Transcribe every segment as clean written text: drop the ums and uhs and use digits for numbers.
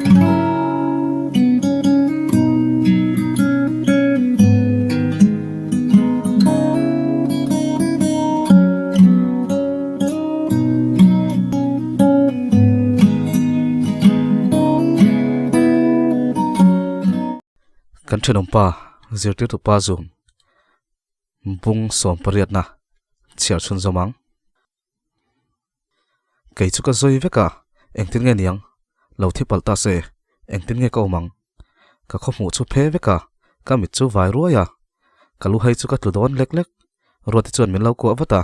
Kan thenawmpa zirtirtu pa zum bung sawm pariatna chhiar chhun zawm ang. Kei chu ka zawi vek a, engtin nge niang? Lo thi palh ta se, engtin nge ka awm ang? Ka khaw hmuh chu phe vek a, ka mit chu vai ruai a. Ka lu hei chu ka tlu dawn lek lek. Ruati chuan min lo kuah vat a.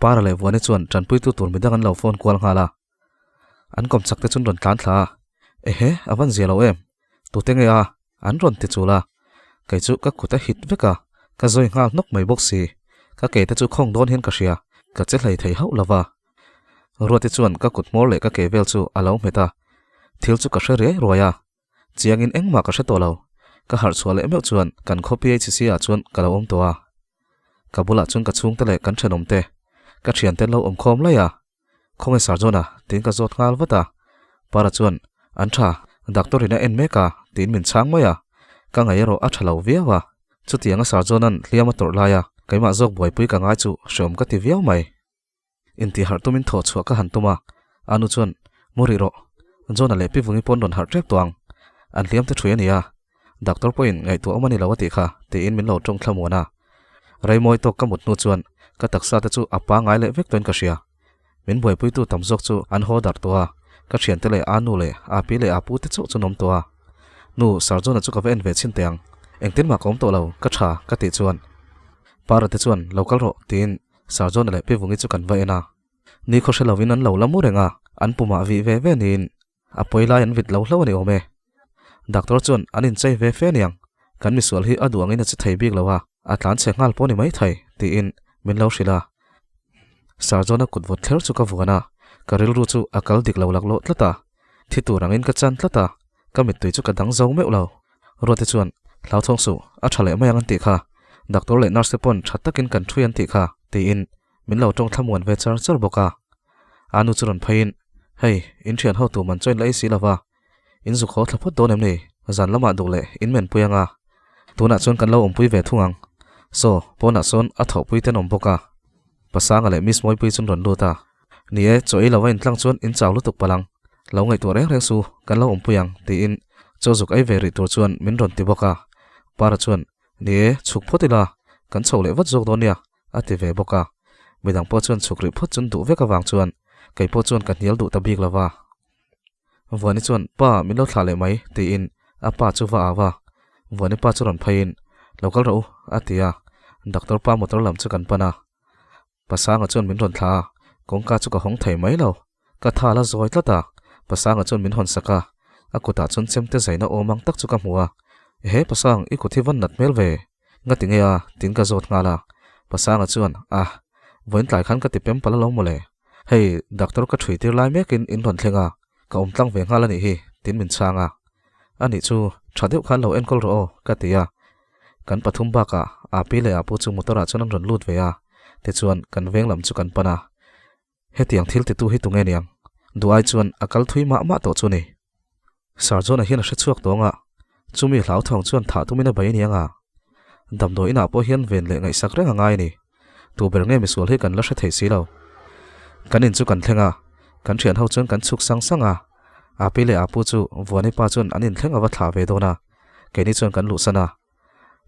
Para leh Vuani chuan tanpuitu tur midang an lo phone kual nghal a. An kawm chak te chuan rawn tlan thla a, Ehe, a van zia lo em? Tute nge a? An rawn ti chul a. Kei chu ka kut a hit vek a, ka zawi nghal hnawk mai bawk si. Ka ke te chu khawng dawn hian ka hria, ka che hlei thei hauh lo va. Ruati chuan ka kut hmawr leh ka ke vel chu a lo hmet a, thil chu ka hre riai ruai a. Chiangin engmah ka hre tawh lo. Ka harh chhuah leh meuh chuan kan khaw PHC ah chuan ka lo awm tawh a. Ka bulah chuan ka chhungte leh kan thenawmte, ka thiante an lo awm khawm laih a. Khawnge Sir John-a? tiin ka zawt nghal vat a. Para chuan, An tha, doctor in a en mek a, tiin min chhang mai a. Ka ngaih erawh a tha lo viau a. Chutianga Sir John-a'n hliam a tawrh lai a, keimah zawk buaipui ka ngai chu hreawm ka ti viau mai. Intihharh tumin thawh chhuah ka han tum a, a nu chuan, Mu rih rawh, John-a leh Pi Vungi pawn rawn harh tep tawh ang. An hliam te ṭhui a nia. Doctor pawhin ngaihtuah awm a ni lo a tih kha, tiin min lo ṭawng thlamuan a. Reimawi tawk ka mut hnu chuan ka taksa te chu a pangngai leh vek tawhin ka hria. Min buaipuitu tam zawk chu an haw darh tawh a, ka thiante leh a nu leh a pi leh a pu te chauh chu an awm tawh a. Nu, Sir John-a chu ka va en ve chhin teh ang. Engtin mah ka awm tawh lo, ka ṭha, ka tih chuan. Para te chuan, Lo kal rawh, tiin Sir John-a leh Pi Vungi chu kan va en a. Ni khaw hre lovin an lo la mu reng a, an pumah vih ve ve niin a pawi lai an vit lo hlo a ni awm e. Doctor chuan an inchei ve fe aniang, kan misual hi a duh angin a che thei bik lo a, a tlan chhe nghal pawh ni mai thei, tiin min lo hrilh a. Sir John-a kut vawt thler chu ka vuan a, ka rilru chu a kal dik lo laklawh tlat a, thi tur angin ka chan tlat a, ka mittui chu ka dang zo meuh lo. Ruate chuan, Hlauthawng suh, a tha leh mai ang an tih kha, doctor leh nurse te pawn tha takin kan thui an tih kha, tiin min lo tawng thlamuan ve char char bawk a. A nu chu rawn pheiin, Hei, in thian ho tu man chuan la ei si lova, in zuk haw thla phawt dawn em ni? Zan lamah duh leh in menpui anga, tunah chuan kan lo awmpui ve thung ang. Saw, pawnah sawn a thawhpui ten awm bawk a. Pasanga leh Miss Mawipui chuan rawn lut a. Ni e, chaw ei lova intlang chuan in chau lutuk palh ang. Lo ngaihtuah reng reng su, kan lo awmpui ang, tiin chaw zuk ei ve rih tur chuan min rawn ti bawk a. Para chuan, Ni e, chhuk phawt ila, kan chho leh vat zawk dawn nia, a ti ve bawk a. Midang pawh chuan chhuk rih phawt chun duh vek avang chuan kei pawh chuan ka hnial duh ta bik lo va. Vuani chuan, Pa, min lo thlah leh mai, tiin a pa chu va au a. Vuani pa chu rawn pheiin, Lo kal rawh u, a ti a. Doctor pa motor lam chu kan pan a. Pasanga chuan min rawn thlah a, kawngka chu ka hawng thei mai lo. Ka tha la zawi tlat a, Pasanga chuan min hawn sak a, a kutah chuan chemte zaina awm ang tak chu ka hmu a. Ehe Pasang, i kut hi van nat hmel ve? Nga ti nge a? tiin ka zawt nghal a. Pasanga chuan, Ah, vawiin tlai khan ka ti pem palh alawm mawle. Hei, doctor ka ṭhui tir lai mekin in rawn thleng a, ka awm tlang ve nghal a nih hi, tiin min chhang a. Anih chu, ṭha deuh khan lo enkawl rawh aw, ka ti a. Kan pathum bakah Api leh Apu chu motor ah chuan an rawn lut ve a, tichuan kan veng lam chu kan pan a. Hetiang thil titu hi tunge niang? Duh ai chuan a kal thui mah mah tawh chu ni. Sir John-a hian a hre chhuak tawng a, chumi hlauthawng chuan thah tumin a bai aniang a. Damdawi inah pawh hian ven leh ngaihsak reng a ngai a ni. Tu ber nge misual hi kan la hre thei si lo. Kan in chu kan thleng a, kan thian ho chuan kan chhuk sang sang a. Api leh Apu chu Vuani pa chuan an inthleng a va thlah ve dawn a. Keini chuan kan luhsan a,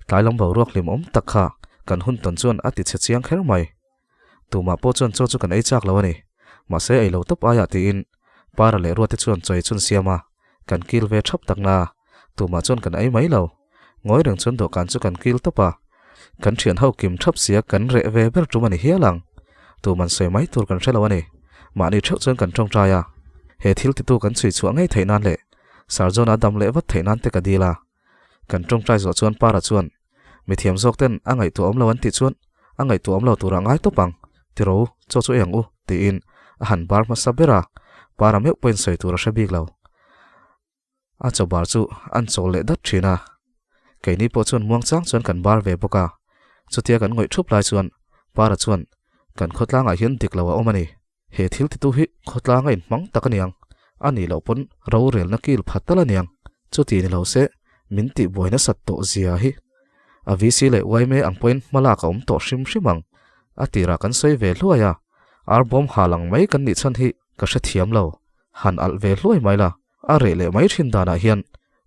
tlai lam boruak hlim awm tak kha kan hun tawn chuan a ti chhe chiang kher mai. Tumah pawh chuan chaw chu kan ei chak lo a ni. Mahse ei lo tawp aiah tiin Para leh Ruate chuan chaw ei chun siam a, kan kil ve thap tak na. Tumah chuan kan ei mai lo. Ngawi reng chuan dawhkan chu kan kil tawp a, kan thian ho kim thap sia kan reh ve ber tum a ni hial ang. Tuman sawi mai tur kan hre lo a ni. Mahni theuh chuan kan tawngtai a, he thil titu kan chhui chhuah ngei theih nan leh Sir John-a dam leh vat theih nan te ka dil a. Kan tawngtai zawh chuan Para chuan, Mithiam zawk ten a ngaihtuah awm lo an tih chuan a ngaihtuah awm lo turah ngai tawp ang, ti ro, chaw chu ei ang u, tiin a han bar hmasa ber a, Para meuh pawhin sawi tur a hre bik lo. A chaw bar chu an chawl leh dat thin a, keini pawh chuan muangchang chuan kan bar ve bawk a. Chutia kan ngawih thup lai chuan Para chuan, Kan khawtlangah hian dik lo a awm a ni. He thil titu hi khawtlanga inhmang tak a niang. A nih loh pawn rorelna kil phat tal aniang, chuti ni lo se min tih buai nasat tawh zia hi. A VC leh yma ang pawhin hma lak a awm tawh hrim hrim ang. A tirah kan sawi ve hluai a, ar bawm ha lang mai kan nih chhan hi ka hrethiam lo, han alh ve hluai mai la, a reh leh mai thin danah hian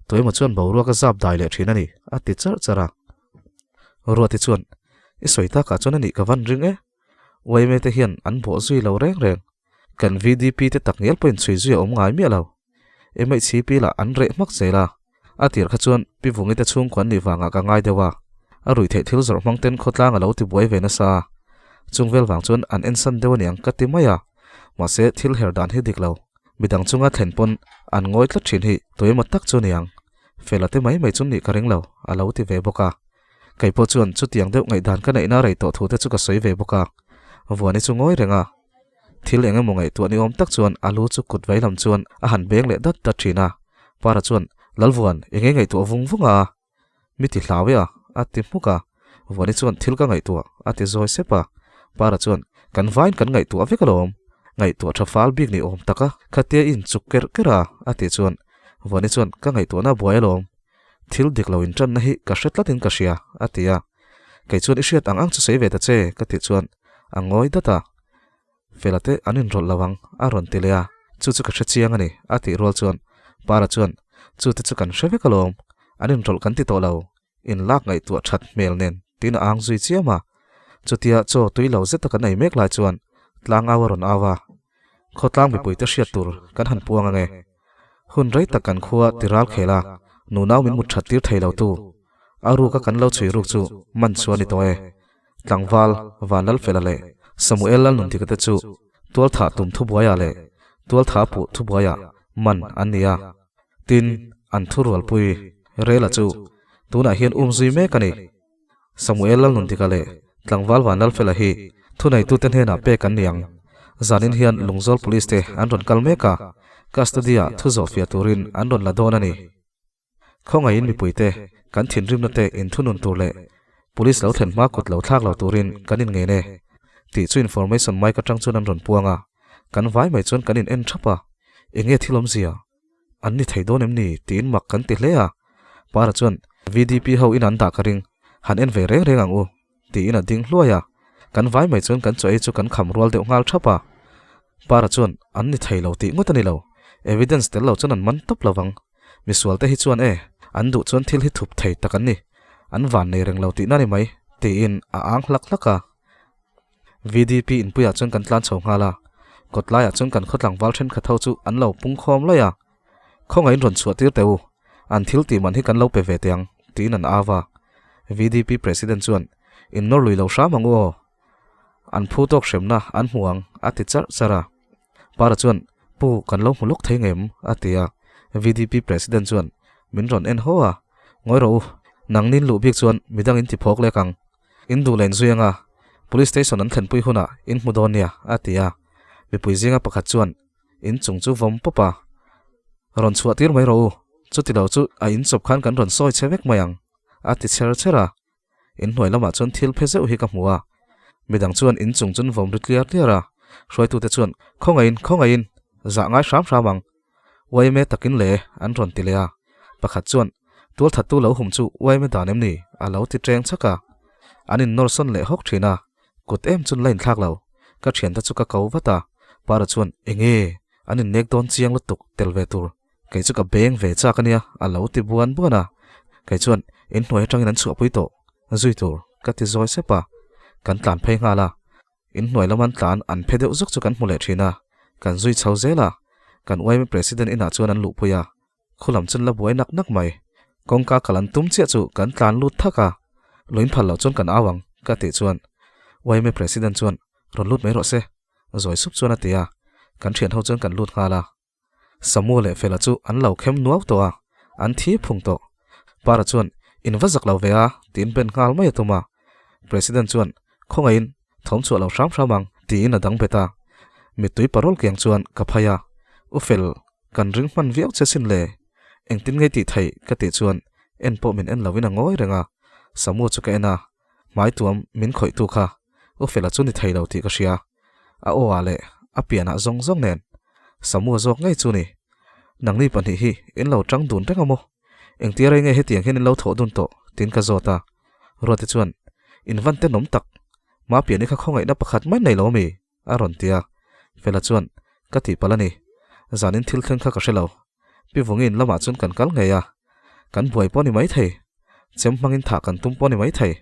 tuemaw chuan boruak a zap dai leh thin a ni, a ti charh charh a. Ruati chuan, I sawi takah chuan a nih ka van ring e, Yma te hian an bawh zui lo reng reng. Kan VDP te tak ngial pawhin chhui zui a awm ngai miah lo. MHCP lah an reh hmak zel a. A tir kha chuan Pi Vungi te chhungkua an nih vangah ka ngai deuh a. A ruih theih thil zawrh hmang ten khawtlang a lo ti buai ve nasa a. Chung vel vang chuan an ensan deuh aniang ka ti mai a. Mahse thil her dan hi dik lo. Midang chunga thlen pawn an ngawi tlat thin hi tuemaw tak chu aniang. Fela te mai mai chu nih ka ring lo a lo ti ve bawk a. Kei pawh chuan chutiang deuh ngaihdan ka neihna rei tawh thu te chu ka sawi ve bawk a, Vuani chu ngawi reng a. Thil eng emaw ngaihtuah ni awm tak chuan a lu chu kut vei lam chuan a han beng leh dat dat thin a. Para chuan, Lalvuan, eng nge ngaihtuah vung vung a? Mi ti hlau e a, a ti hmuk a. Vuani chuan thil ka ngaihtuah, a ti zawi sep a. Para chuan, Kan vain kan ngaihtuah vek alawm. Ngaihtuah tha fal bik ni awm tak a, khatia i inchuk kerh kerh a, a tih chuan Vuani chuan, Ka ngaihtuahna a buai alawm. Thil dik lo inṭanna hi ka hre tlatin ka hria, a ti a. Kei chuan i hriat ang ang chu sawi ve ta che, ka tih chuan a ngawi dat a. Fela te an inrawlh lo ang, a rawn ti leh a. Chu chu ka hre chiang a ni, a tih rual chuan Para chuan, Chu te chu kan hre vek alawm, an inrawlh kan ti tawh lo, inlak ngaihtuah that hmel nen, tiin a ang zui chiam a. Chutia chaw tui lo zeta kan ei mek lai chuan tlangau a rawn au a, Khawtlang mipuite hriat tur kan han puang ange. Hun rei tak kan khua ti ral khel a, nunau min mut that tir thei lo tu. A ruka kan lo chhui ruk chu man chu a ni tawh e. Tlangval, Vanlalfela leh Samuel Lalnundika te chu tualthah tum thubuaiah leh tualthah puh thubuaiah man an ni a. Tin, an thurualpui Rela chu tunah hian umzui mek a ni. Samuel Lalnundika leh tlangval Vanlalfela hi thuneitute hnenah pek an ni ang. Zanin hian Lungzawl Police te an rawn kal mek a, custody-ah thu zawhfiah turin an rawn la dawn a ni. Khawngaihin mipuite kan thinrimna te inthunun tur leh Police lo thlen hma kut lo thlak lo turin kan inngen e tih chu information mic atang chuan an rawn puang a, kan vai mai chuan kan in en thap a, enge thil awmzia? An ni thei dawn em ni? tiin mak kan ti hle a. Para chuan, VDP ho in an dah ka ring, han en ve reng reng ang u, tiin a ding hluai a. Kan vai mai chuan kan chaw ei chu kan kham rual deuh nghal thap a. Para chuan, An ni thei lo tih ngawt a ni lo, evidence tel lo chuan an man tawp lo vang. Misual te hi chuan e, an duh chuan thil hi thup thei tak an ni, an van nei reng lo tihna ni mai, tiin a ang hlak hlak a. VDP inpuiah chuan kan tlan chho nghal a, kawtlaiah chuan kan khaw tlangval thenkhat ho chu an lo pung khawm laih a, Khawngaih in rawn chhuah tir teh u, an thil tih man hi kan lo pe ve teh ang, tiin an au a. VDP President chuan, In nawr lui lo hram ang u aw, an phu tawk hremna an hmu ang, a ti charh charh a. Para chuan, Pu, kan lo hmu lawk thei ngem? a ti a. VDP President chuan, Min rawn en haw a, ngawi rawh u, nangnin luh bik chuan midang in ti phawk lek ang. In duh len zui anga Police Station an thlenpui hunah in hmu dawn nia, a ti a. Mipui zinga pakhat chuan in chung chu vawm pawp a, Rawn chhuah tir mai rawh u, chuti lo chu a in chawp khan kan rawn sawi che vek mai ang, a ti chher chher a. In hnuai lamah chuan thil phe zeuh hi ka hmu a. Midang chuan in chung chun vawm ri tliar tliar a, hruaitute chuan, Khawngaihin, khawngaihin, zah ngai hram hram ang, Uaime takin le, an rawn ti leh a. Pakhat chuan, Tualthattu lo hum chu uaime dan em ni? a lo ti ṭeng chhak a. An innawr sawn leh hawk ṭhin a, kut em chun la inthlak lo. Ka ṭhiante chu ka ko vat a, Para chuan, Enge? An innek dawn chiang lutuk tel ve tur. Kei chu ka beng ve chak a nia, a lo ti buan buan a. Kei chuan, Inhnuai aṭangin an chhuahpui tawh, zui tur, ka ti zawi sep a. Kan tlan phei nghal a. In hnuai laman tlan an phe deuh zuk chu kan hmu leh thin a, kan zui chho zel a, kan yma President inah chuan an luhpui a, khulam chun la buai nak nak mai. Kawngka kal an tum chiah chu kan tlan lut thak a, luin phal loh chuan kan au ang ka tih chuan yma President chuan rawn lut mai rawh se, zawi sup chuan a ti a, kan thian ho chuan kan lut nghal a. Samu leh Fela chu an lo khem nuau tawh a, an thi phung tawh. Para chuan, In va zak lo ve a, tiin ben nghal mai a tum a. President chuan, Khawngaihin, thawm chhuah lo hram hram ang, tiin a dang bet a. Mittui parol kiang chuan ka phai a, U Fel, kan ring hman viau che sin le. Engtin ngei tih theih? ka tih chuan en pawh min en loin a ngawi reng a. Samu chu ka en a, hmai tuam min khawihtu kha U Fela chu ni thei lo tih ka hria. A aw ah leh a pianah zawng zawng nen Samu zawk ngei chu ni. Nangni pahnih hi in lo tang dun reng a maw? Engtia rei nge hetiang hian in lo thawh dun tawh? tiin ka zawt a. Ruati chuan, In van tenawm tak, Mapiani kha khawngaihna pakhat mai nei lo ami? a rawn ti a. Fela chuan, Ka tihpalh a ni. Zanin thil thleng kha ka hre lo. Pi Vungi'n lamah chuan kan kal ngei a. Kan buai pawh a ni maithei. Chem hmangin thah kan tum pawh a ni maithei.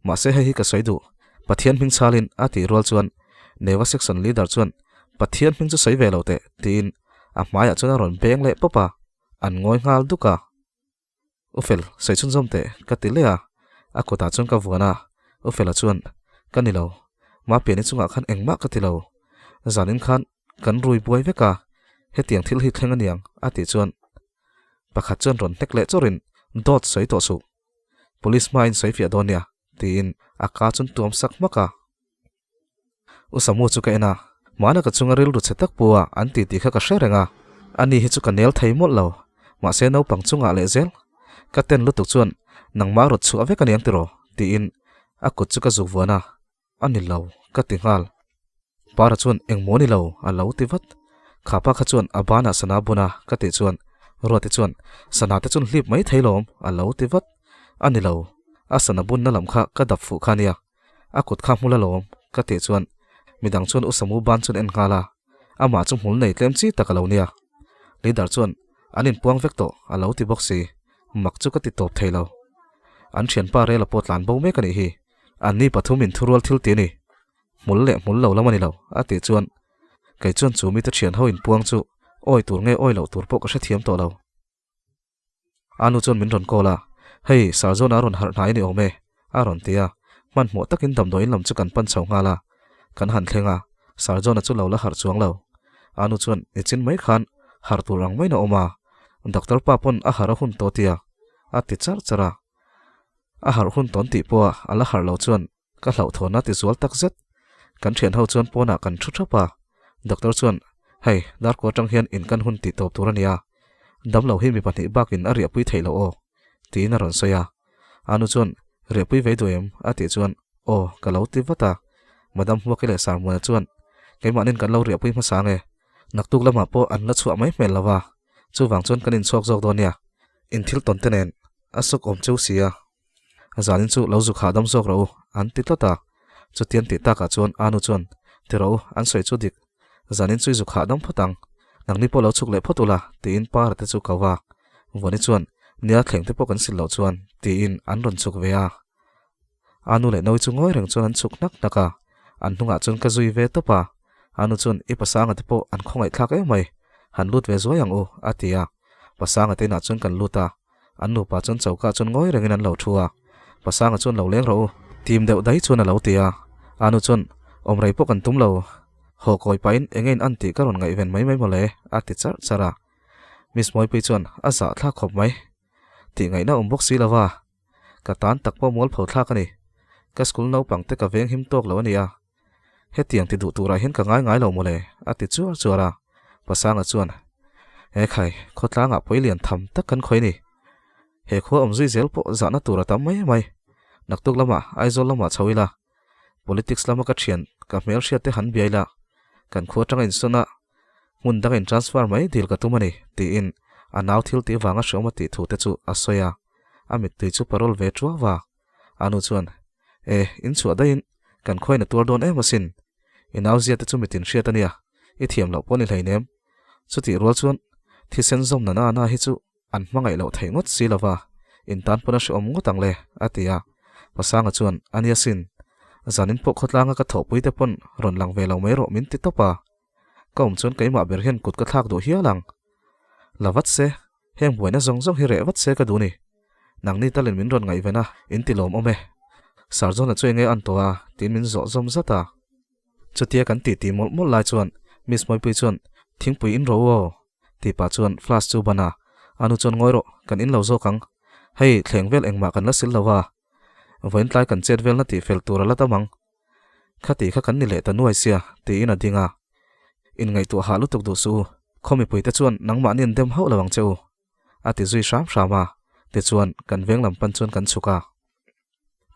Mahse hei hi ka sawi duh. Pathian hming chhalin a tih rual chuan Neva Section Leader chuan Pathian hming chu sawi ve lo teh tiin a hmaiah chuan a rawn beng leh pawp a, an ngawi nghal duk a. U Fel, sawi chhunzawm teh, ka ti leh a. A kutah chuan ka vuan a, U Fela chuan, Ka ni lo. Mapiani chungah khan engmah ka ti lo. Zanin khan kan rui buai vek a, hetiang thil hi thleng aniang, a tih chuan pakhat chuan rawn hnek leh chawrin, Dawt sawi tawh suh. Police hmain sawi fiah dawn nia, tiin a ka chuan tuam sak hmak a. U Samu chu ka en a, Hmana ka chunga rilru chhe tak pu a an ti tih kha ka hre reng a, ani hi chu ka nel thei mawlh lo, mahse naupang chungah leh zel ka ten lutuk chuan nangmah rawt chhuah vek aniang tiraw tiin a kut chu ka zuk vuan a, a ni lo ka ti nghal. Para chuan engmaw ni lo a lo ti vat, khapa kha chuan a banah sana bun a ka tih chuan Ruati chuan sana te chuan hlip mai thei lawm a lo ti vat, a ni lo a sana bunna lam kha ka dap fuh kha nia. A kut kha hmul alawm, ka tih chuan midang chuan U Samu ban chuan en nghal a, amah chu hmul nei tlem chi tak a lo nia. Leader chuan an inpuang vek tawh a lo ti bawk si, mak chu ka ti tawp thei lo. An thianpa rel a pawh tlan bo mek a nih hi, anni pathum in thurual thil ti a ni. Hmul leh hmul lo lam a ni lo, a tih chuan kei chuan chu mite thian ho inpuang chu awi tur nge awi loh tur pawh ka hrethiam tawh lo. A nu chuan min rawn call a, Hei, Sarzawna a rawn harh hnai a ni awm e, a rawn ti a. Hmanhmawh takin damdawiin lam chu kan pan chho nghal a. Kan han thleng a, Sarzawna chu lo la harh chuang lo. A nu chuan nichin mai khan harh tur ang maiin a awm a, Doctor pa pawn a harh a hun tawh tia, a ti charh charh a. A harh hun tawn tih pawha a la harh lo chuan Ka hlauhthawn a ti zual tak zet. Kan thian ho chuan pawnah kan thu thap a. Doctor chuan, Hei, darkua atang hian in kan hun tih tawp tur a nia. Damlo hi mi pahnih bakin a riahpui theih loh aw, tiin a rawn sawi a. Anu chuan, Riahpui vei duh em? a tih chuan, Aw, ka lo ti vat a. Madam Hmuaki leh Sarmuana chuan, Keimahnin kan lo riahpui hmasa ange. Naktuk lamah pawh an la chhuah mai hmel lo va. Chuvang chuan kan inchhuak zawk dawn nia. In thil tawn te nen a suk awm cheu si a. Zanin chu lo zuk hahdam zawk rawh u, an ti tlat a. Chutiang tih takah chuan Anu chuan, Ti rawh u, an sawi chu dik. Zanin chu i zuk hahdam phawt ang. Nangni pawh lo chhuk leh phawt ula, tiin Para te chu ko va. Vuani chuan, Nia thleng te pawh kan sil loh chuan, tiin an rawn chhuk ve a. Anu leh Naui chu ngawi reng chuan an chhuk hnak hnak a. An hnungah chuan ka zui ve tawp a. Anu chuan, I pasanga te pawh an khawngaihthlak em mai. Han lut ve zuai ang u, a ti a. Pasanga te inah chuan kan lut a. An nupa chuan choka chuan ngawi rengin an lo thu a, Pasanga chuan lo leng rawh u, tim deuh dai chuan a lo ti a. Anu chuan, Awm rei pawh kan tum lo, haw kawi pahin eng nge in an tih ka rawn ngaihven mai mai mawle, a ti charh charh a. Miss Mawipui chuan, A zah thlak khawp mai. Tih ngaihna awm bawk si lo va, ka tan tak pawh mualpho thlak a ni. Ka school naupang te ka veng him tawk lo a nia. Hetiang ti duh turah hian ka ngai ngai lo mawle, a ti chuar chuar a. Pasanga chuan, He khai, khawtlangah pawi lian tham tak kan khawi ni. He khua awm zui zel pawh zahna tur a tam mai mai. Naktuk lamah Aizawl lamah chho ila, politics lama ka thian ka hmelhriat te han bia ila, kan khua atanga insawn a, hmun danga in transfer mai dil ka tum a ni, tiin a nau thil tih vanga hreawm a tih thu te chu a sawi a. A mittui chu parol ve tuau a. A nu chuan, E, in chhuah daihin kan khuain a tuar dawn em asin. I nau zia te chu mitin hriat a nia, i thiam loh pawh ni hleinem. Chutih rual chuan thisen zawm na na hi chu an hmangaih loh theih ngawt si lova, in tan pawn a hrehawm ngawt ang le, a ti a. Pasanga chuan, A nia sin, zanin pawh khawtlanga ka thawhpui te pawn rawn lang ve lo mai rawh min ti tawp a. Ka awm chuan keimah ber hian kut ka thlak duh hial ang. La vat se, heng buaina zawng zawng hi reh vat se ka duh ni. Nangni talin min rawn ngaihven a, in ti lawm awm e. Sarjona chu enge an tawh a, tiin min zawh zawm zat a. Chutia kan titi mawlh mawlh lai chuan Miss Mawipui chuan, Thingpui in rawh u aw, tih pah chuan flask chu ban a, a nu chuan ngawi rawh, kan in lo zawk ang. Hei, thleng vel engmah kan la sil lo a. Vawiin tlai kan chet velna tih fel tur a la tam ang. Khati kha kan ni leh ta nuai sia, tiin a ding a. Inngaihtuah hah lutuk duh suh u, khaw mipuite chuan nangmahni an dem hauh lo ang che u, a ti zui hram hram a, tichuan kan veng lam pan chuan kan chhuk a.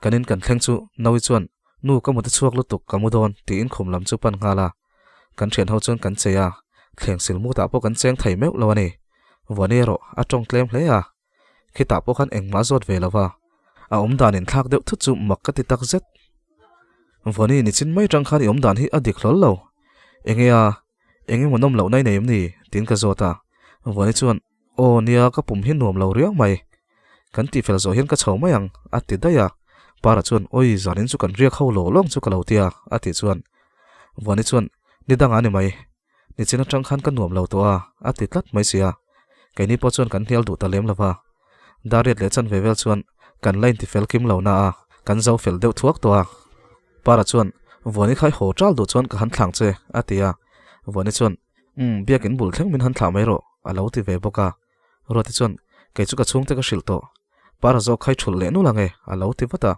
Kan in kan thleng chu Naui chuan, Nu ka mut a chhuak lutuk ka mu dawn, tiin khum lam chu pan nghal a. Kan thian ho chuan kan chei a, thleng sil mutah pawh kan cheng thei meuh lo a ni. Vuani erawh a tawng tlem hle a, khitah pawh khan engmah zawt ve lo va, a awmdan inthlak deuh thut chu mak ka ti tak zet. Vuani ni chin mai tang khan i awmdan hi a dik hlawl lo. Enge a, eng emaw nawm lohna i nei em ni? tiin ka zawt a. Vuani chuan, Aw nia ka pum hi nuam lo riau mai. Kan tihfel zawh hian ka chho mai ang, a ti daih a. Para chuan, Awi zanin chu kan riak ho lo lawng chu ka lo ti a, a tih chuan. Vuani chuan, Ni dangah a ni mai. Nichin atang khan ka nuam lo tawh a, a ti tlat mai si a. Keini pawh chuan kan hnial duh ta lem lo va. Dariat leh chanve vel chuan kan la intifel kim lo na a, kan zo fel deuh thuak tawh a. Para chuan, Vuani khai haw ṭal duh chuan ka han thlang che, a ti a. Vuani chuan, Umm, biakin bul thleng min han thlah mai rawh, a lo ti ve bawk a. Ruati chuan, Kei chu ka chhungte ka hrilh tawh. Para zawk khai thulh leh nul ang e, a lo ti vat a.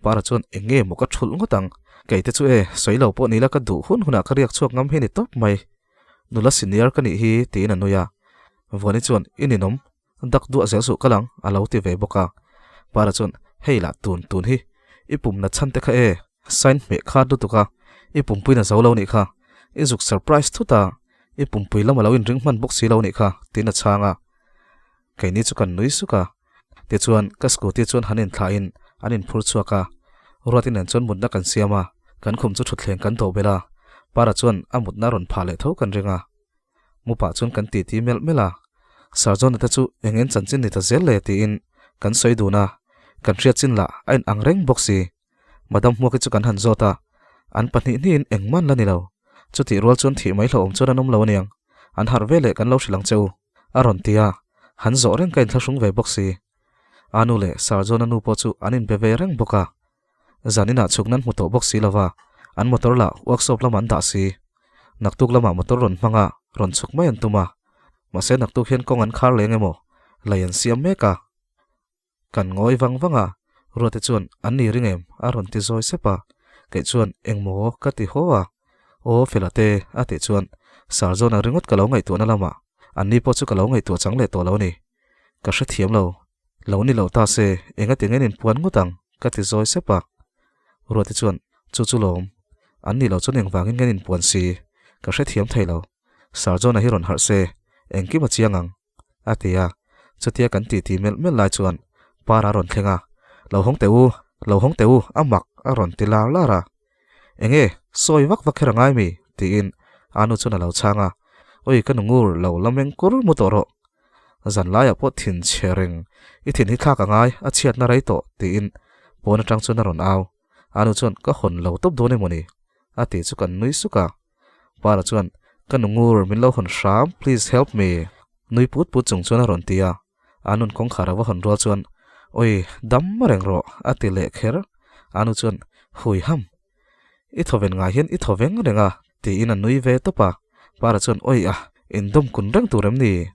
Para chuan, Eng nge maw ka thulh ngawt ang? Kei te chu e, sawi lo pawh ni la ka duh hun hunah ka riak chhuak ngam hi ni tawp mai. Nula senior ka nih hi, tiin a nui a. Vuani chuan, I ninawm, dak duah zel suh kal ang, a lo ti ve bawk a. Para chuan, Hei lah tun tun hi, i pum na chhan te kha e, sign hmeh khat lutuk a, i pumpuina zo lo nih kha, i zuk surprise thut a, I pumpui lam a lo inring hman bawk si lo nih kha, tiin a chhang a. Keini chu kan nui suk a. Tichuan, ka scooty chuan han inthlahin an inphur chhuak a. Ruati nen chuan mutna kan siam a, kan khum chu thutthleng kan dawh belh a. Para chuan a mutna rawn phah leh tho kan ring a. Mu pah chuan kan titi melh melh a. Sir John-a te chu eng en chanchin ni ta zel le tiin kan sawi dun a, kan hriat chin lah a in ang reng bawk si. Madam Hmuaki chu kan han zawt a, an pahnih hnihin engmah an la ni lo. Chutih rual chuan thih mai hlauhawm chuan an awm lo aniang, an harh ve leh kan lo hrilh ang che u, a rawn ti a, han zawh reng ka inthlahrung ve bawk si. A nu leh Sir John-a nu pawh chu an inbe ve reng bawk a. Zan inah chhuk nan hmu tawh bawk si lova, an motor lah workshop lamah an dah si. Naktuk lamah motor rawn hmang a, rawn chhuk mai an tum a. Mahse naktuk hian kawng an khar leng emaw, lei an siam mek a. Kan ngawi vang vang a, Ruate chuan an ni ring em? a rawn ti zawi sep a, kei chuan engmaw ka ti haw a, Aw Fela te a tih chuan Sarzawna ringawt ka lo ngaihtuahna lamah an ni pawh chu ka lo ngaihtuah chang leh tawh lo a ni. Ka hrethiam lo, lo ni lo ta se engati nge nin puan ngawt ang ka ti zawi sep a, Ruate chuan chu chu lawm, an ni lo chuan engvangin nge nin puan si ka hrethiam thei lo, Sarzawna hi rawn harh se engkim a chiang ang. A ti a, chutia kan titi melh melh lai chuan Para a rawn thleng a, Lo hawng teh u, lo hawng teh u, a mak a rawn ti lar lar a. Enge, sawi vak vak kher a ngai mi? tiin a nu chuan a lo chhang a, Ui ka nu ngur lo la meng kur mu tawh rawh. Zan laiah pawh thin chhe reng, i thin hi thlak a ngai, a chhiatna rei tawh tiin pawn atang chuan a rawn au. A nu chuan ka hawn lo tawp dawn emawni? a tih chu kan nui suk a. Para chuan, Ka nu ngur, min lo hawn hram, please help me. Nui put put chung chuan a rawn ti a. Anun kawngkhar a va hawn rual chuan, Oi, dam reng rawh, a ti leh kher. Anu chuan, Hui ham. I thawven ngai hian i thawveng reng a, tiin a nui ve tawp a. Para chuan, Oi a, indawm kun reng tur em ni?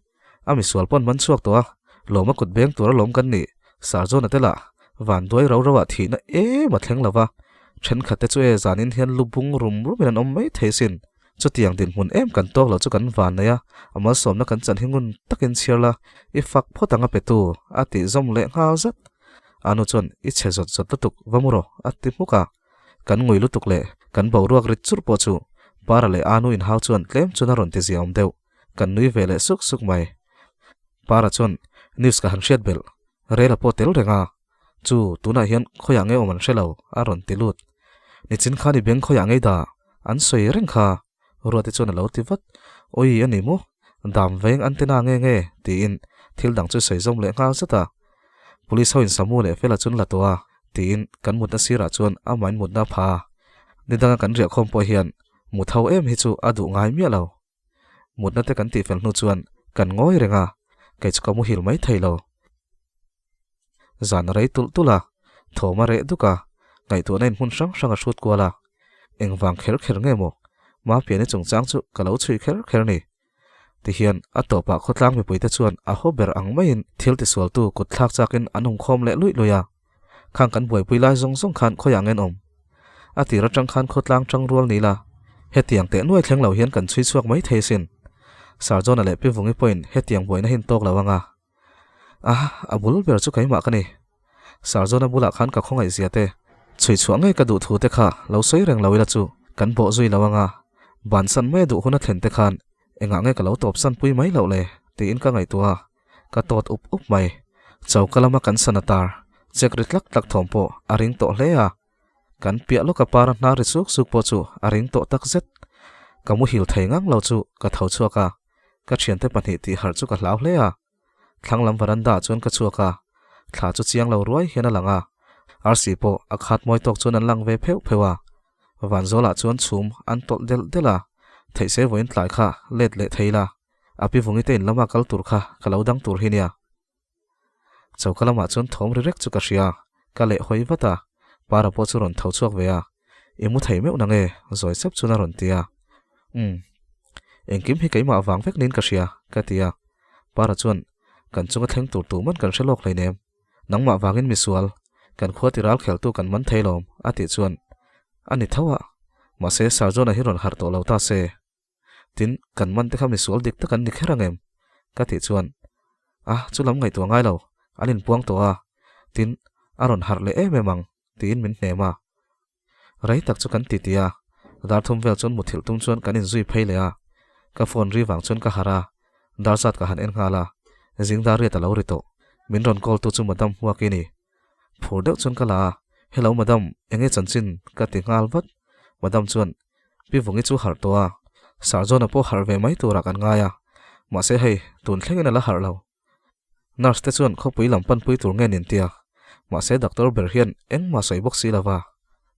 A misual pawn man chhuak tawh a, lawm a kut beng tur alawm kan nih, Sarjona te lah van duai ro ro ah thihna em a thleng lo va, thenkhat te chu e zanin hian lu bung rum rum in an awm mai thei sin. Chutiang dinhmun em kan tawk lo chu kan van nei a, a malsawmna kan chan hi ngun takin chhiar la, i fak phawt ang a petu, a tih zawm leh nghal zat. Anu chuan i chhe zawt zawt lutuk va mu rawh, a ti hmuk a. Kan ngui lutuk leh kan boruak rit churh pawh chu Para leh Anu inhau chuan tlem chuan a rawn ti ziaawm deuh. Kan nui ve leh suk suk mai. Para chuan news ka han hriat belh. Rel a pawh tel reng a. Chu, tunah hian khawiah nge awm an hre lo, a rawn ti lut. Nichin khan i beng khawiah ngei dah? An sawi reng kha. Ruati chuan a lo ti vat. Awi a ni maw? Dam veng antenna nge nge? tiin thil dang chu sawi zawm leh nghal zat a. Police ho in Samu leh Fela chu an la tawh a, tiin kan mutna sirah chuan amah in mutna a pha a. Nidanga kan riahkhawm pawh hian mut ho em hi chu a duh ngai miah lo. Mutna te kan tihfel hnu chuan kan ngawi reng a, kei chu ka muhil mai thei lo. Zan a rei tulh tulh a, thawm a reh duk a, ngaihtuahna in hmun hrang hrang a hrut kual a. Engvang kher kher nge maw? Mapiani chungchang chu ka lo chhui kher kher ni. Tihian a tawpah khawtlang mipuite chuan a haw ber ang maiin thil tisualtu kut thlak chakin an awmkhawm leh luih luih a. Khang kan buaipui lai zawng zawng khan khawiah ngen awm? A tir atang khan khawtlang tang rual ni la, hetiang teh nuai thleng lo hian kan chhui chhuak mai thei sin. Sir John-a leh Pi Vungi pawhin hetiang buaina hin tawk lo anga. A, a bul ber chu keimah ka ni. Sir John-a bulah khan ka khawngaih zia te, chhui chhuah ngei ka duh thu te kha lo sawi reng lo ila chu kan bawh zui lo anga, bansan mai a duh hun a thlen te khan engah nge ka lo tawpsan pui mai loh le? Tiin ka ngaihtuah a, ka tawt up up mai. Choka lama kan sana tar chek ri tlak tlak thawm pawh a ring tawh hle a. Kan piah lawka para hnar ri suk suk pawh chu a ring tawh tak zet. Ka muhil thei ngang lo chu ka tho chhuak a, ka thiante pahnih tih harh chu ka hlau hle a. Thlang lam varanda ah chuan ka chhuak a, thla chu chiang lo ruai hian a lang a, arsi pawh a khat mawi tawk chuan an lang ve pheuh pheuh a. Vanzawlah chuan chhum an tawlh delh delh a, theih se vawiin tlai kha let leh thei la, a pi vungi te in lama kal tur kha ka lo dang tur hi nia. Choka lamah chuan thawm ri rek chu ka hria, ka leh hawi vat a, Para pawh chu rawn tho chhuak ve a, I mu thei meuh nange? Zawi sep chuan a rawn ti a. Umm. Engkim hi keimah vang vek niin ka hria, ka ti a. Para chuan, Kan chunga thleng tur tuman kan hre lawk hleinem. Nangmah vangin misual, kan khua ti ral kheltu kan man thei lawm, a tih chuan, A ni tho a, mahse Sarjona hi rawn harh tawh lo ta se. Tin, kan man te kha misual dik tak an ni kher ang em? Ka tih chuan, A, chu lam ngaihtuah ngai lo, an inpuang tawh a, tin, a rawn harh leh em em ang, tiin min hnem a. Rei tak chu kan ti ti a, dar thum vel chuan muthilh tum chuan kan inzui phei leh a, ka phone ri vang chuan ka harh a, dar zat ka han en nghal a, zing dar riat a lo ri tawh, min rawn call tu chu Madam Hmuak i ni. Phur deuh chuan ka la a, Hello Madam, enge chanchin? ka ti nghal vat, Madam chuan Pi Vungi chu harh tawh a, Sir John-a pawh harh ve mai turah kan ngai a, mahse hei, tun thlengin a la harh lo. Nurse te chuan khawpui lam panpui tur nge nin tia, mahse doctor ber hian engmah sawi bawk si lova,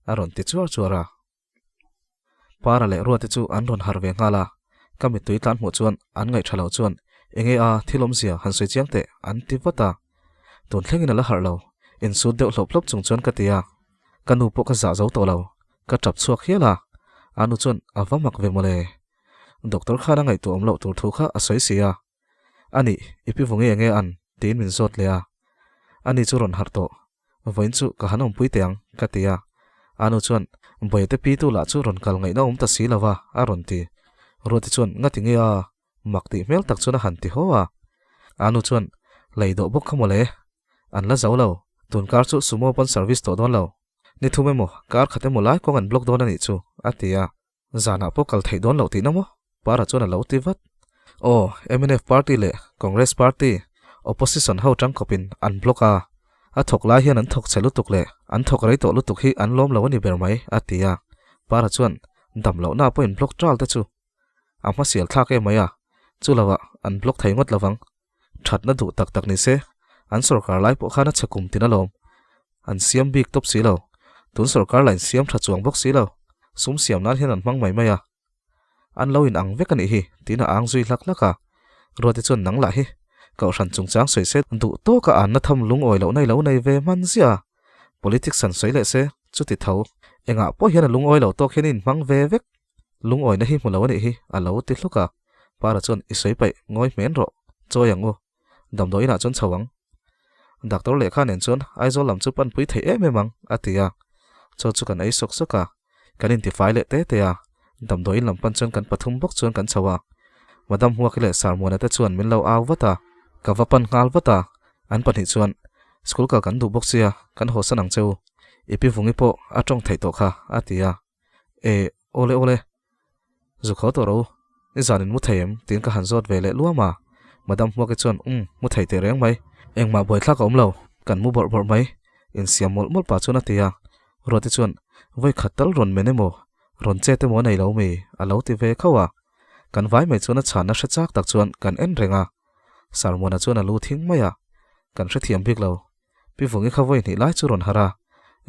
a rawn ti chuar chuar a. Para leh Ruate chu an rawn harh ve nghal a, ka mittui tlan hmuh chuan an ngaih tha lo chuan enge a thil awmzia han sawi chiang teh an ti vat a. Tun thlengin a la harh lo, insut deuh hlawp hlawp chung chuan ka ti a, ka nu pawh ka zah zo tawh lo, ka tap chhuak hial a, a nu chuan a va mak ve mawle. Doctor khan a ngaihtuah awm loh tur thu kha a sawi si a. A nih, i pi vungi enge an? tiin min zawt leh a. Ani chu rawn harh tawh. Vawiin chu ka han awmpui teh ang, ka ti a. A nu chuan, Bawihte pi tu lah chu rawn kal ngaihna awm ta si lo va, a rawn ti. Ruati chuan, Ngati nge a? Mak tih hmel tak chuan a han ti haw a. A nu chuan, Lei dawh bawk kha mawle. An la zo lo. Tun kar chu sumo pawn service tawh dawn lo. Ni thum emaw, kar khat emaw lai kawng an block dawn a nih chu, a ti a. Zanah pawh kal theih dawn loh tihna maw? Para chuan a lo ti vat. Aw, mnf party leh Congress party, opposition ho tangkawpin an block a. A thawk lai hian an thawk chhe lutuk leh an thawk rei tawh lutuk hi an lawm lo a ni ber mai, a ti a. Para chuan dam lohna pawh in block ṭal te chu a hmasial thlak em mai a, chu lovah an block thei ngawt lovang. Thatna duh tak tak ni se, an sorkar lai pawh khan a chhe kum tin alawm. An siam bik tawp si lo. Tun sorkar la insiam tha chuang bawk si lo. Sum siam nan hian an hmang mai mai a. An lo in ang vek a nih hi, tiin a ang zui hlak hlak a. Ruati chuan nang lah hi, Kohhran chungchang sawi se duh tawka anna tham lungawi loh na i lo nei ve hman ziah a. Politics han sawi leh se, chuti tho. Engah pawh hian a lungawi lo tawk hian i inhmang ve vek. Lungawina hi hmu lo a nih hi, a lo ti hluk a. Para chuan, I sawi paih, ngawi hmen rawh, chawi ang u. Damdawi inah chuan chho ang. Doctor lehkha nen chuan Aizawl lam chu panpui theih em em ang, a ti a. Chaw chu kan ei sawk sawk a, kan intifai leh te te a. Damdawi in lam pan chuan kan pathum bawk chuan kan chho a. Madam Hmuaki leh Sarmuana te chuan min lo au vat a, ka va pan nghal vat a. An pahnih chuan, School kal kan duh bawk sia, kan hawsan ang che u. I pi vungi pawh a tawng theih tawh kha, a ti a. E, awle awle. Zu kho tawh ro, i zan in mu thei em? tiin ka han zawt ve leh luam a. Madam Hmuaki chuan um, mu thei teh reng mai. Engmah buaithlak a awm lo, kan mu bawrh bawrh mai. Insiam mawlh mawlh pah chuan a ti a. Ruati chuan, Vawi khat tal rawn men emaw, rawn chet emaw a nei lo mi? a lo ti ve khauh a. Kan vai mai chuan a chhanna hre chak tak chuan kan en reng a. Sarmuana chuan a lu thing mai a. Kan hrethiam bik lo. Pi Vungi kha vawi hnih lai chu rawn harh a,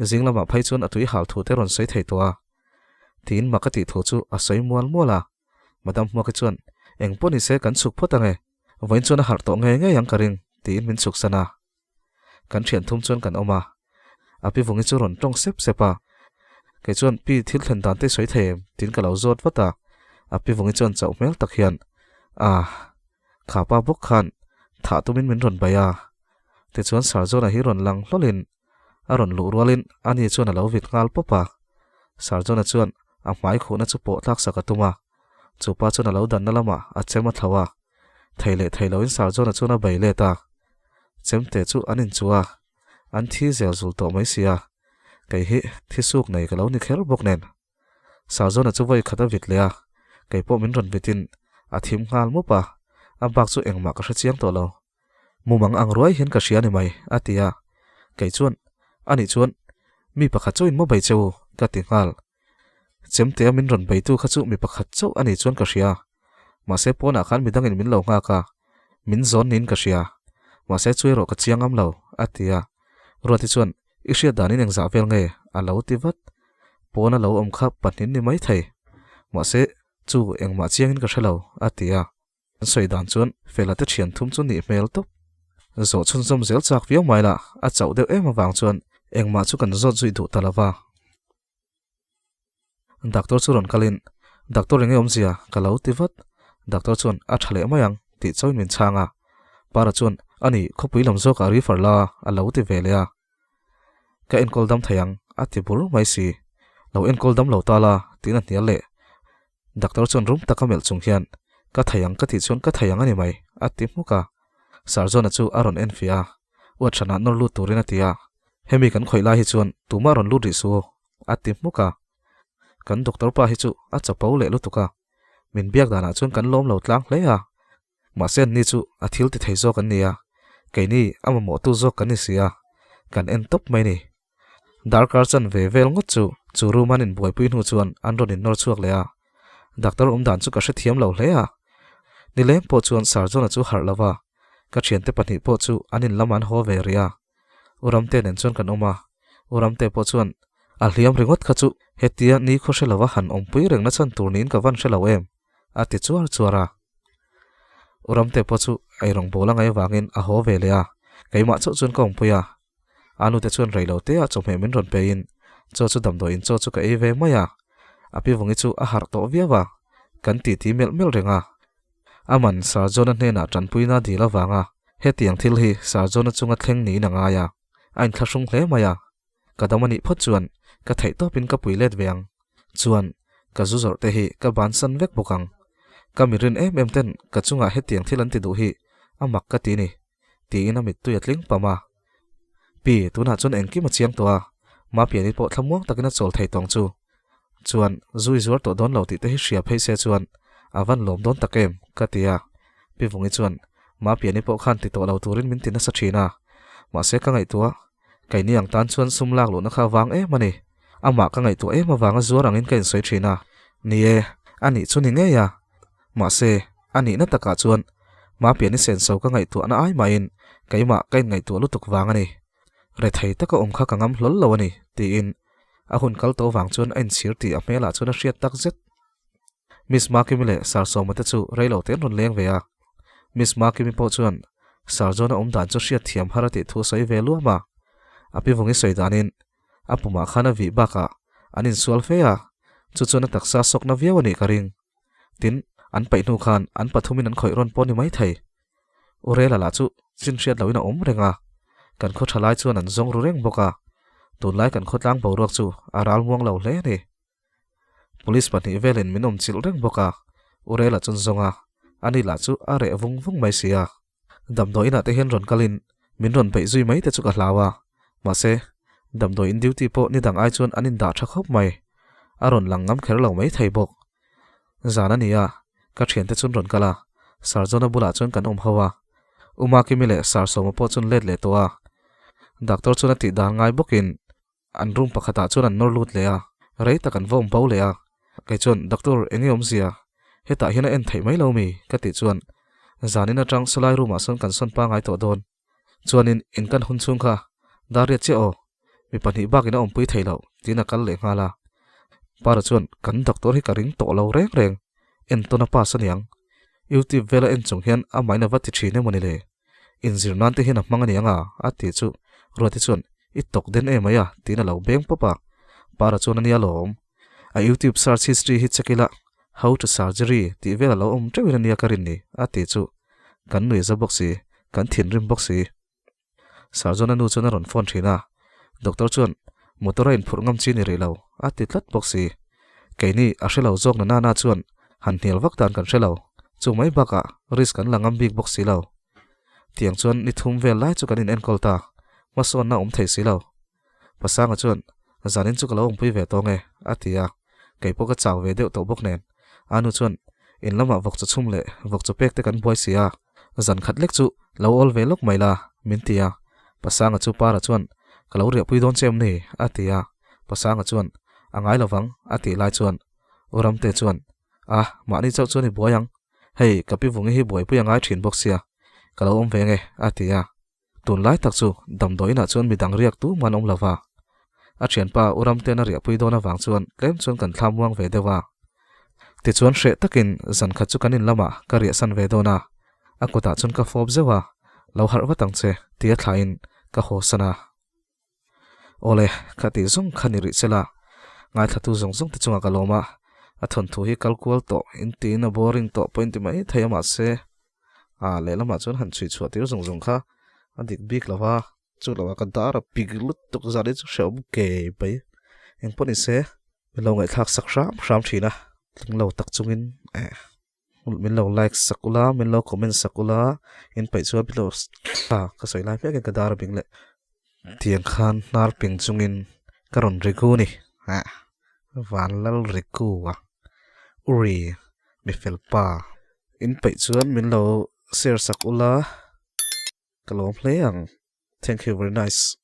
zing lamah phei chuan a tui hal thu te rawn sawi thei tawh a. Tiin mak a tih thu chu a sawi mual mual a. Madam Hmuaki chuan, Eng pawh ni se kan chhuk phawt ange, vawiin chuan a harh tawh ngei ngei ang ka ring, tiin min chhuk san a. Kan thian thum chuan kan awm a. A Pi Vungi chu rawn tawng sep sep a. Kei chuan Pi thil thlen dan te sawi thei em? tiin ka lo zawt vat a. A Pi Vungi chuan chauh hmel tak hian, Ah, kha pa bawk khan thah tumin min rawn bai a. Tichuan Sarjona hi rawn lang hlawlin a rawn luh rualin ani chuan a lo vit nghal pawp a. Sarjona chuan a hmai khuhna chu pawh tlaksak a tum a, chupa chuan a lo danna lamah a chem a thlo a. Thei leh thei loin Sarjona chuan a bei let a. Chemte chu an inchuh a, an thi zel zul tawh mai si a, kei hi thisuk nei ka lo ni kher bawk nen. Sarzawna chu vawi khat a vit leh a, kei pawh min rawn vitin a thim nghal mup a. A bak chu engmah ka hre chiang tawh lo. Mumang ang ruai hian ka hria ni mai, a ti a. Kei chuan, Anih chuan, mi pakhat chauhin maw bei che u? ka ti nghal. Chemtea min rawn beitu kha chu mi pakhat chauh anih chuan ka hria. Mahse pawnah khan midangin min lo nghak a, min zawn niin ka hria. Mahse chu erawh ka chiang ngam lo, a ti a. Ruati chuan, I hriat danin engzah vel nge? a lo ti vat. Pawna lo awm kha pahnin ni maithei. Mahse chu engmah chiangin ka hre lo, a ti a. An sawi dan chuan Fela te thian thum chu nih hmel tawp. Zawh chhunzawm zel chak viau mai lah, a chauh deuh em avang chuan engmah chu kan zawt zui duh ta lo va. Doctor chu rawn kalin, Doctor enge awmzia? ka lo ti vat. Doctor chuan, A tha leh mai ang, tih chauhin min chhang a. Para chuan, Ani, khawpui lam zawkah refer la, a lo ti ve leh a. Ka enkawl dam thei ang, a ti bur mai si. Lo enkawl dam lo ta la, tiin a hnial leh. Doctor chuan rum taka melh chung hian, Ka thei ang ka tih chuan ka thei ang a ni mai, a ti hmuk a. Sarjona chu a rawn en fiah a, uat hranah nawr lut turin a ti a. Hemi kan khawih lai hi chuan tumah rawn lut rih su, a ti hmuk a. Kan doctor pa hi chu a chapo leh lutuk a, min biak danah chuan kan lawm lo tlang hle a. Mahse anni chu a thil ti thei zawk an ni a, keini a mamawhtu zawk kan ni si a, kan en tawp mai ni. Darkar chan ve vel ngawt chu chu room an inbuaipui hnu chuan an rawn innawr chhuak leh a, doctor awm dan chu ka hrethiam lo hle a. Nileng pawh chuan Sarjona chu harh lo va, ka thiante pahnih pawh chu an in lam an haw ve rih a. U Ramte nen chuan kan awm a, U Ramte pawh chuan a hliam ringawt kha chu hetia ni khaw hre lova han awmpui reng na chhan tur niin ka van hre lo em, a ti chuar chuar a. U Ramte pawh chu eirawng bawl a ngaih avangin a haw ve leh a, keimah chauh chuan ka awmpui a. A nute chuan rei lo te ah chawhmeh min rawn pe in chaw chu damdawiin chaw chu ka ei ve mai a. A pi vungi chu a harh tawh viau a, kan titi melh melh reng a. Aman Sir John-a hnenah tanpuina dil avanga hetiang thil hi Sir John-a chunga thleng niin a ngai a, a inthlahrung hle mai a. Ka dam a nih phawt chuan ka theih tawpin ka pui let ve ang. Chuan, ka zu zawrh te hi ka bansan vek bawk ang. Ka mirin em em ten ka chungah hetiang thil an ti duh hi a mak ka ti ni, tiin a mittui a tling pam a. Pi, tunah chuan engkim a chiang tawh a, Mapiani pawh thlamuang takin a chawl thei tawng chu. Chuan, zui zuar tawh dawn lo tih te hi hria phei se chuan a van lawm dawn tak em, ka ti a. Pi Vungi chuan, Mapiani pawh khan ti tawh lo turin min ti nasa thin a, mahse ka ngaihtuah, keini ang tan chuan sum lak luhna kha vang em a ni. Amah ka ngaihtuah em avanga zuar angin ka insawi thin a, ni e, a nih chu ni ngei a. Mahse, a nihna takah chuan Mapiani senso ka ngaihtuahna ai mahin keimah ka inngaihtuah lutuk vang a ni. Rethei taka awm kha ka ngam hlawl lo a ni, tiin a hun kal tawh vang chuan a inchhir tih a hmelah chuan a hriat tak zet. Miss Makimi leh Sir Sawma te chu reilo te an rawn leng ve a. Miss Makimi pawh chuan Sir John-a awm dan chu hriat thiam har a tih thu a sawi ve luam a. A pi vungi sawi danin a pumah khan a vih bakah an insual fe a, chu chuan a taksa sawkna viau a nih ka ring. Tin, an paih hnu khan an pathumin an khawih rawn pawh ni mai thei. U Rela lah chu chin hriat loin a awm reng a, kan khaw tha lai chuan an zawng ru reng bawk a, tunlai kan khawtlang boruak chu a ral muang lo hle a ni. Police pahnih velin min awm chilh reng bawk a, U Rela chuan zawng a, ani lah chu a reh vung vung mai si a. Damdawi inah te hian rawn kalin min rawn beih zui mai te chu ka hlau a, mahse, damdawi in duty pawh ni dang ai chuan an indah tha khawp mai. A rawn lang ngam kher lo mai thei bawk. Zan a ni a, ka thiante chuan rawn kal a, Sir John-a bulah chuan kan awm ho a. U Makimi leh Sir Sawma pawh chuan let leh tawh a. Doctor chuan a tih dan ngai bawkin an room pakhatah chuan an nawr lut leh a, rei tak an va awm bo leh a. Kei chuan, Doctor, eng nge awmzia? Hetah hian a en theih mai lo mi? ka tih chuan, Zanin atang sawlai room ah sawn kan sawn pangai tawh dawn. Chuanin in kan hun chhung kha Dariat chiah aw, mi pahnih bakin a awmpui thei loh, tiin a kal leh nghal a. Para chuan, Kan doctor hi ka ring tawh lo reng reng, entawn a pass aniang. YouTube vela en chung hian a main a va ti thin emaw ni le? Inzir nan te hian a hmang aniang a, a ti chu Ruati chuan, I tawk den em mai a, tiin a lo beng pawp a. Para chuan a nia lawm. A YouTube search history hi check ila, how to surgery tih vel a lo awm teuhin ania ka rin ni, a ti chu kan nui za bawk si, kan thinrim bawk si. Sarjona nu chuan a rawn phone thin a, doctor chuan motor a inphurh ngam chi ni rih lo, a ti tlat bawk si. Keini a hre lo zawk na nana chuan han hnial vak dan kan hre lo, chu mai bakah risk kan la ngam bik bawk si lo. Tiang chuan ni thum vel lai chu kan in enkawl ta, hmasawnna awm thei si lo. Pasanga chuan, Zanin chu ka lo awmpui ve tawng e, a ti a, kei pawh ka chau ve deuh tawh bawk nen. Anu chuan, In lamah vawk chaw chhum leh vawk chaw pek te kan buai si a, zan khat lek chu lo awl ve lawk mai la, min ti a. Pasanga chu Para chuan, Ka lo riahpui dawn che em ni? a ti a. Pasanga chuan, A ngai lo vang, a tih lai chuan U Ramte chuan, A, mahni chauh chuan i buai ang. Hei, ka pi vungi hi buaipui a ngai thin bawk sia, ka lo awm ve nge, a ti a. Tunlai tak chu damdawiinah chuan midang riak tu man awm lo va. A thianpa U Ramte'n a riahpui dawn avang chuan tlem chuan kan thlam muang ve deuh a. Tichuan hreh takin zan khat chu kan in lamah ka riahsan ve dawn a, a kutah chuan ka fawp zeuh a, lo harh vat ang che tia thlain ka haw san a. Awle, ka tih zawng kha ni rih chela, ngaithlatu zawng zawng te chungah ka lawm a, a thawnthu hi kal kual tawh in tiin a boring tawh pawh in ti mai thei a mahse a lehlamah chuan han chhui chhuah tir zawng zawng kha a dik bik lo va, chu loah ka dar a pik lutuk zat hi chu hrehawm ngei mai engpawh ni se min lo ngaihthlak sak hram hram thin a, tling lo tak chungin eh. Min lo like sak ula, min lo comment sak ula, in paih chuan min lo thla ka sawi lai mek in ka dar a bing leh tiang khan hnar ping chungin ka rawn rigu ni ah Vanlal rigu a uri mi fel pa in paih chuan min lo share sak ula ka lawm hle ang thank you very nice.